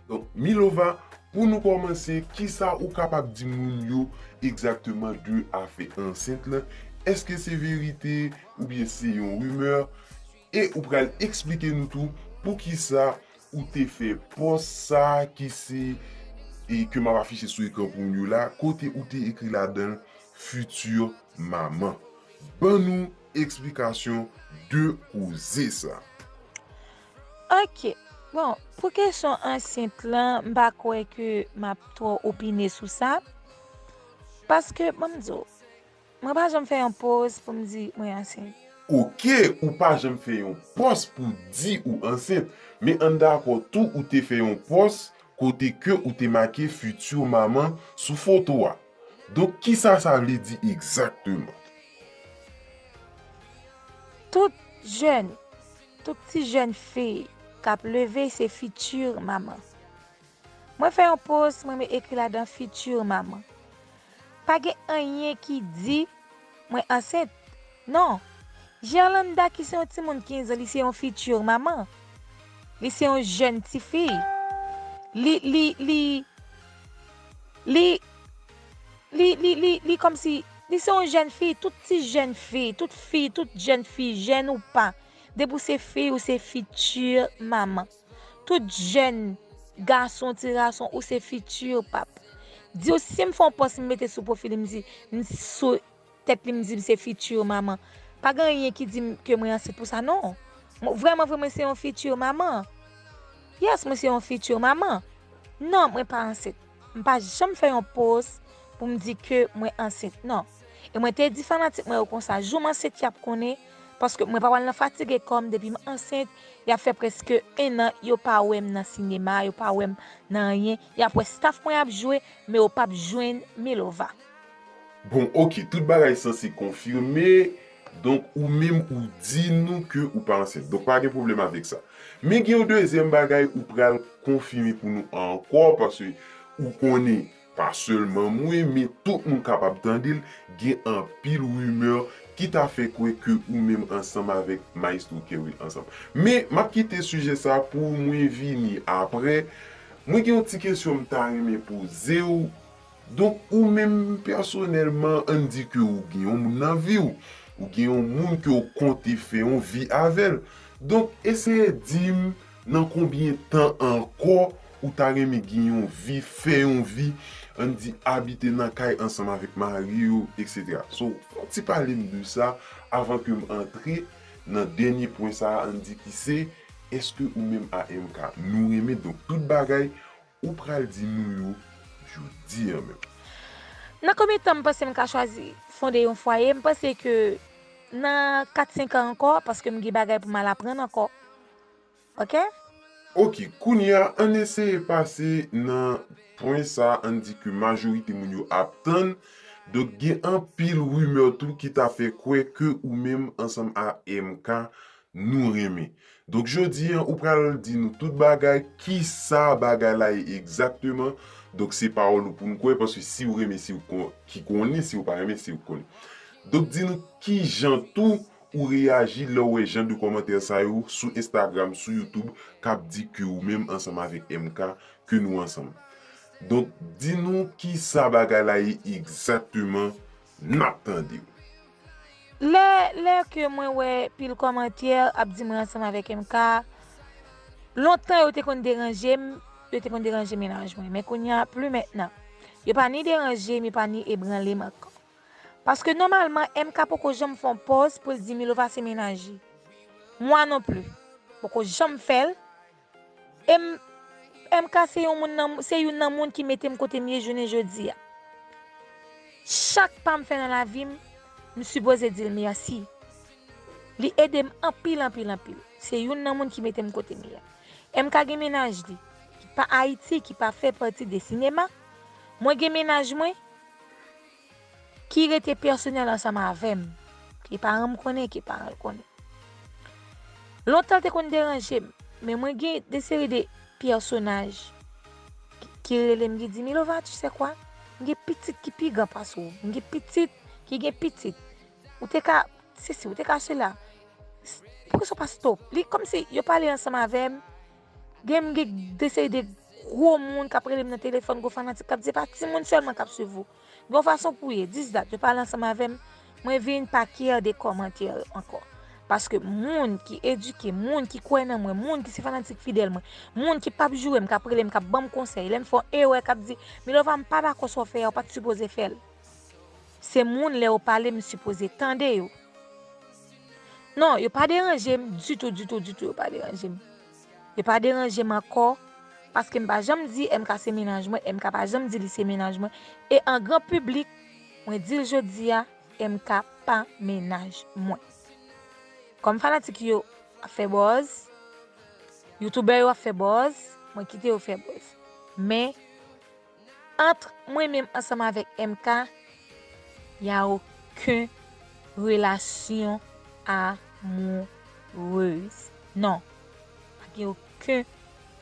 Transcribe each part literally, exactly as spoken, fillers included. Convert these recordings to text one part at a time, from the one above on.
Donk, Milova, pou nou kòmanse, kisa ou kapab di moun yo egzakteman de afè ansent lan? Èske se verite oubyen se yon rimè? E ou pral eksplike nou tou poukisa ou te fè pòs sa ki se e ke m ap afiche sou ekran pou moun yo la, kote ou te ekri ladan l futur maman. Ban nou eksplikasyon de koze sa. Ok. Bon, pou kesyon ansent lan, m pa kwè ke m ap twò opine sou sa. Paske, ban m di w, mwen pa janm fè yon pòs pou m di mwen ansent. Ok, ou pa janm fè yon pòs pou di ou ansent, men ann dakò tou ou te fè yon pòs kote ke ou te make futur maman sou foto a. Donk, kisa sa vle di egzakteman? Tout jèn, tout ti jèn fi k ap leve se futur maman. Mwen fè yon pòs, mwen ekri ladan futur maman. Pa gen anyen ki di mwen ansent. Non. Gerlanda ki se yon timoun kenz an, li se yon futur maman. Li se yon jèn tifi. Li, li, li, li, li, li, li, li kòmsi, li se yon jèn fi, tout ti jèn fi, tout fi, tout jèn fi, jèn ou pa. Depi w se fi, ou se futur maman. Tout jèn gason, ti gason, ou se futur pap. Di w si m fè yon pòs, m mete sou pwofil li, m di, m sou tèt li, m di m se futur maman. Pa gen anyen ki di m ke mwen ansent pou sa, non. Mwen, vrèman vre, mwen se yon futur maman. Yes, mwen se yon futur maman. Non, mwen pa ansent. M pa janm fè yon pòs pou m di ke mwen ansent, non. E mwen te di fanatik mwen yo konsa, jou m ansent y ap konnen, paske mwen pa pral nan fatige kò m depi m ansent, y ap fè prèske en an yo pa wè m nan sinema, yo pa wè m nan anyen, y ap wè staff mwen ap jwe, men yo p ap jwenn Milova. Bon, ok, tout bagay sanse konfime, donk ou menm ou di nou ke ou pa ansent. Donk pa gen pwoblèm avèk sa. Men gen yon dezyèm bagay ou pral konfime pou nou ankò, paske ou konnen pa sèlman mwen, men tout moun kapab tande l, gen anpil rimè ki ta fè kwè ke ou menm ansanm avèk Maestro Kerwil ansanm. Men, m ap kite sijè sa pou mwen vini apre. Mwen gen yon ti kesyon m ta renmen poze w. Donk, ou menm pèsonèlman, ann di ke ou gen yon moun nan vi w, ou gen yon moun ke w konte fè yon vi avè l. Donk, eseye di m nan konbyen tan ankò ou ta renmen gen yon vi, fè yon vi, ann di abite nan kay ansanm avèk mari w, etsetera. So, fè w ti pale m de sa avan ke m antre nan dènye pwen sa a, ann di ki se, èske ou menm a M K nou renmen? Donk, tout bagay ou pral di nou yo jodi a menm. Nan konbyen tan m panse m ka chwazi fonde yon fwaye? M panse ke nan kat senk an ankò, paske m gen bagay pou m al aprann ankò. Ok? Ok, kounye a, ann eseye pase nan pwen sa, ann di ke majorite moun yo ap tann. Donk, gen anpil rimè tou ki ta fè kwè ke ou menm ansanm a M K nou renmen. Donk, jodi a, ou pral di nou tout bagay, ki sa bagay la ye egzakteman. Donk, se pawòl ou pou n kwè, paske si w renmen, se ou kon- ki konnen, si w pa renmen, se ou konnen. Donk, di nou ki jan tou ou reyaji lè w wè jan de kòmantè sa yo sou Instagram, sou YouTube, k ap di ke ou menm ansanm avèk M K, ke nou ansanm. Donk, di nou ki sa bagay la ye egzakteman, n ap tande w. Lè, lè ke mwen wè pil kòmantè ap di mwen ansanm avèk M K, lontan yo te konn deranje m, yo te konn deranje mennaj mwen. Men kounye a, plus maintenant. Yo pa ni deranje m, yo pa ni ebranle m ankò. Paske nòmalman, M K poko janm fè yon pòz pou l di Milova se mennaj li. Mwa non pli. Poko janm fè l. E m, M K se yon moun nan, se youn nan moun ki mete m kote m ye jounen jodi a. Chak pa m fè nan lavi m, m sipoze di l mèsi. Li ede m anpil, anpil, anpil. Se youn nan moun ki mete m kote m ye a. M K gen mennaj li, ki pa Ayiti, ki pa fè pati de sinema. Mwen gen mennaj mwen, ki rete pèsonèl ansanm avè m. Ke paran m konnen, ke paran l konnen. Lontan l te konn deranje m, men mwen gen de seri de pèsonaj ki, ki rele m, ki di, Milova, tu sais quoi? M gen pitit ki pi gran pase w. M gen pitit ki gen pitit. Ou te ka sesi, ou te ka sela. Poukisa w pa stop? Li kòmsi yo pale ansanm avè m. Gen, m gen de seri de gwo moun k ap rele m nan telefòn, gwo fanatik k ap di, "E pa timoun sèlman k ap swiv ou. Gen yon fason pou w ye." Dis dat, yo pale ansanm avè m, mwen vin pa care de kòmantè yo ankò. Paske moun ki edike, moun ki kwè nan mwen, moun ki se fanatik fidèl mwen, moun ki p ap joure m, k ap rele m, k ap ban m konsèy, lè m fè yon erè, k ap di, "Milova, m pa dakò sa w fè a, ou pa t sipoze fè l." Se moun, lè yo pale, m sipoze tande yo. Non, yo pa deranje m ditou, ditou, ditou, yo pa deranje m. Yo pa deranje m ankò, paske m pa janm di M K se mennaj mwen, M K pa janm di li se mennaj mwen. E an gran piblik, mwen di l jodi a, M K pa mennaj mwen. Kòm fanatik yo ap fè buzz, youtubè yo ap fè buzz, mwen kite yo fè buzz. Men, ant mwen menm ansanm avèk M K, y a okenn relasyon amourez. Non. Pa gen okenn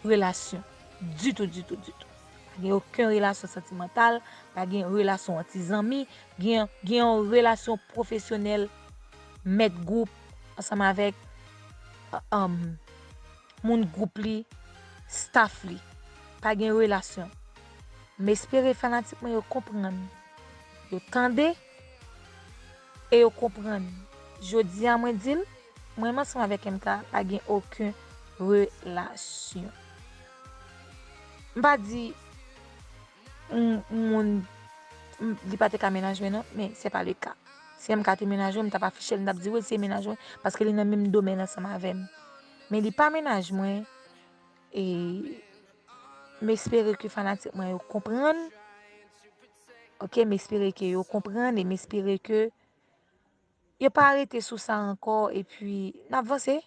relasyon. Ditou, ditou, ditou. Pa gen okenn relasyon santimantal, pa gen relasyon anti zanmi, gen, gen yon relasyon pwofesyonèl, mèt gwoup, ansanm avèk, um, moun gwoup li, staff li. Pa gen relasyon. M espere fanatik mwen yo konprann, yo tande e yo konprann. Jodi a mwen di l, mwen menm ansanm avèk M K pa gen okenn relasyon. M pa di m, moun m, li pa te ka mennaj mwen non, men se pa le ka. Si M K te mennaj mwen, m t ap afiche l, m t ap di wi, l se mennaj mwen, paske li nan menm domèn ansanm avè m. Men li pa mennaj mwen, e m espere ke fanatik mwen yo konprann. Ok, m espere ke yo konprann e m espere ke yo pa rete sou sa ankò, epi n ap vanse.